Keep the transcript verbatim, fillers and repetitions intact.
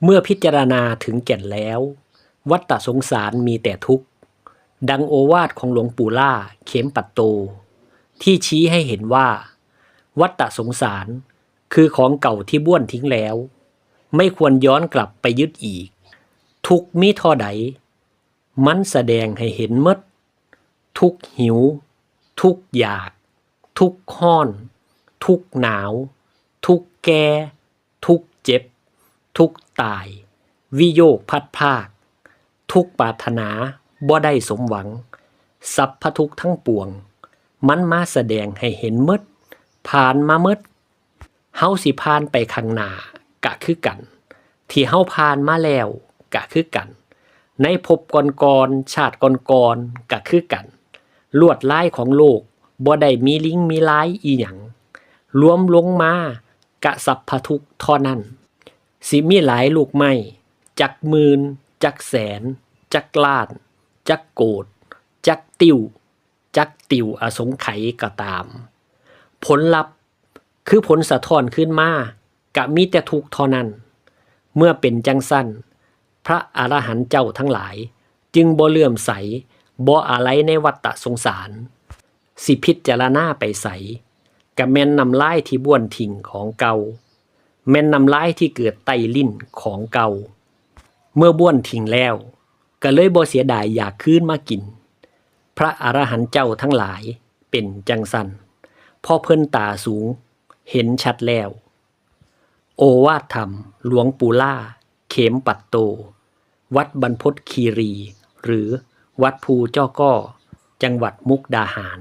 เมื่อพิจารณาถึงแก่นแล้ว วัฏฏะสงสารมีแต่ทุกข์ ดังโอวาทของหลวงปู่ล่า เขมปัตโต ที่ชี้ให้เห็นว่า วัฏฏะสงสารคือของเก่าที่บ้วนทิ้งแล้ว ไม่ควรย้อนกลับไปยึดอีก ทุกข์มีเท่าใด มันแสดงให้เห็นหมด ทุกข์หิว ทุกข์อยาก ทุกข์ร้อน ทุกข์หนาว ทุกข์แก่ ทุกข์เจ็บ ทุกข์ตาย วิโยคพลัดพราก ทุกข์ปรารถนาบ่ได้สมหวัง สรรพทุกข์ทั้งปวง มันมาแสดงให้เห็นหมด ผ่านมาหมด เฮาสิผ่านไปข้างหน้ากะคือกัน ที่เฮาผ่านมาแล้วกะคือกัน ในภพก่อนๆ ชาติก่อนๆ กะคือกัน ลวดลายของโลกบ่ได้มีลิงมีลายอีหยัง รวมลงมากะสรรพทุกข์เท่านั้น สิมีหลายลูกไม้ จักหมื่น จักแสน จักล้าน จักโกด จักติ้ว จักติ้วอสงไขยก็ตาม ผลลัพธ์คือผลสะท้อนคืนมากะมีแต่ทุกข์เท่านั้น เมื่อเป็นจังซั่น พระอรหันต์เจ้าทั้งหลาย จึงบ่เลื่อมใส บ่อาลัยในวัฏฏะสงสาร สิพิจารณาไปไส กะแม่นน้ำลายที่บ้วนทิ้งของเก่า แม่นน้ำลายที่เกิดใต้ลิ้นของเก่า เมื่อบ้วนทิ้งแล้ว ก็เลยบ่เสียดายอยากคืนมากิน พระอรหันต์เจ้าทั้งหลายเป็นจังซั่น เพราะเพิ่นตาสูง เห็นชัดแล้ว โอวาทธรรม หลวงปู่ล่า เขมปัตโต วัดบรรพตคีรี หรือวัดภูจ้อก้อ จังหวัดมุกดาหาร